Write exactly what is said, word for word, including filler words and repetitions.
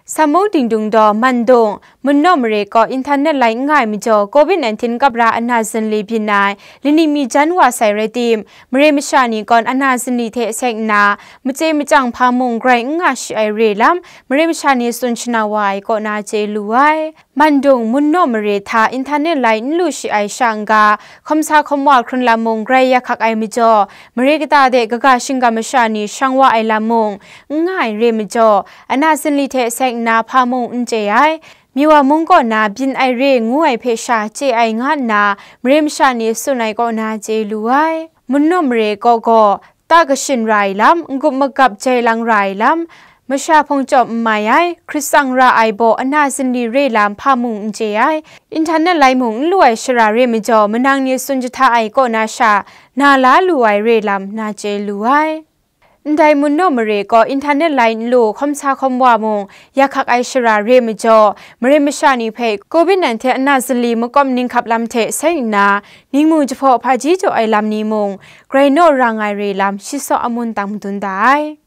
Samung Dingdung daw Mandung, Munnaw mare kaw internet lai n nga ai majaw, covid nineteen kap ra ana zinli byin ai laning mi jan wa sai rai tim, mare masha ni kawn ana zinli hte seng nna, matse machyang hpa mung grai n nga shi ai re lam, mare masha ni tsun shana wa ai kaw na chye lu ai. Mandung, Munnaw mare hta internet lai n lu shi ai sha n-ga, hkawm sa hkawm wa hkrun lam mung grai ya hkak ai majaw, mare kata de kaga shingga masha ni shang wa ai lam mung n nga ai re majaw, ana zinli hte seng nna hpa mung n chye ai. Miwa mung kaw na byin ai re ngu ai hpe sha chye ai nga nna, mare masha ni tsun ai kaw na chye lu ai. Munnaw mare kaw gaw, ta kashin ra ai lam, n-gup magap jai lang ra ai lam, masha hpung chyawm n mai ai, hkrit tsang ra ai baw ana zinli re lam hpa mung n chye ai, internet lai mung n lu ai shara re majaw, manang ni tsun jahta ai kaw na sha, na la lu ai re lam na chye lu ai. Ndai Munnaw mare kaw internet lai n lu, hkawm sa hkawm wa mung ya hkak ai shara re majaw, mare masha ni hpe covid nineteen ana zinli makawp ninghkap lam hte seng nna, ningmu jahpaw hpaji jaw ai lam ni mung grai naw ra nga ai re lam shi saw amun tang madun da ai.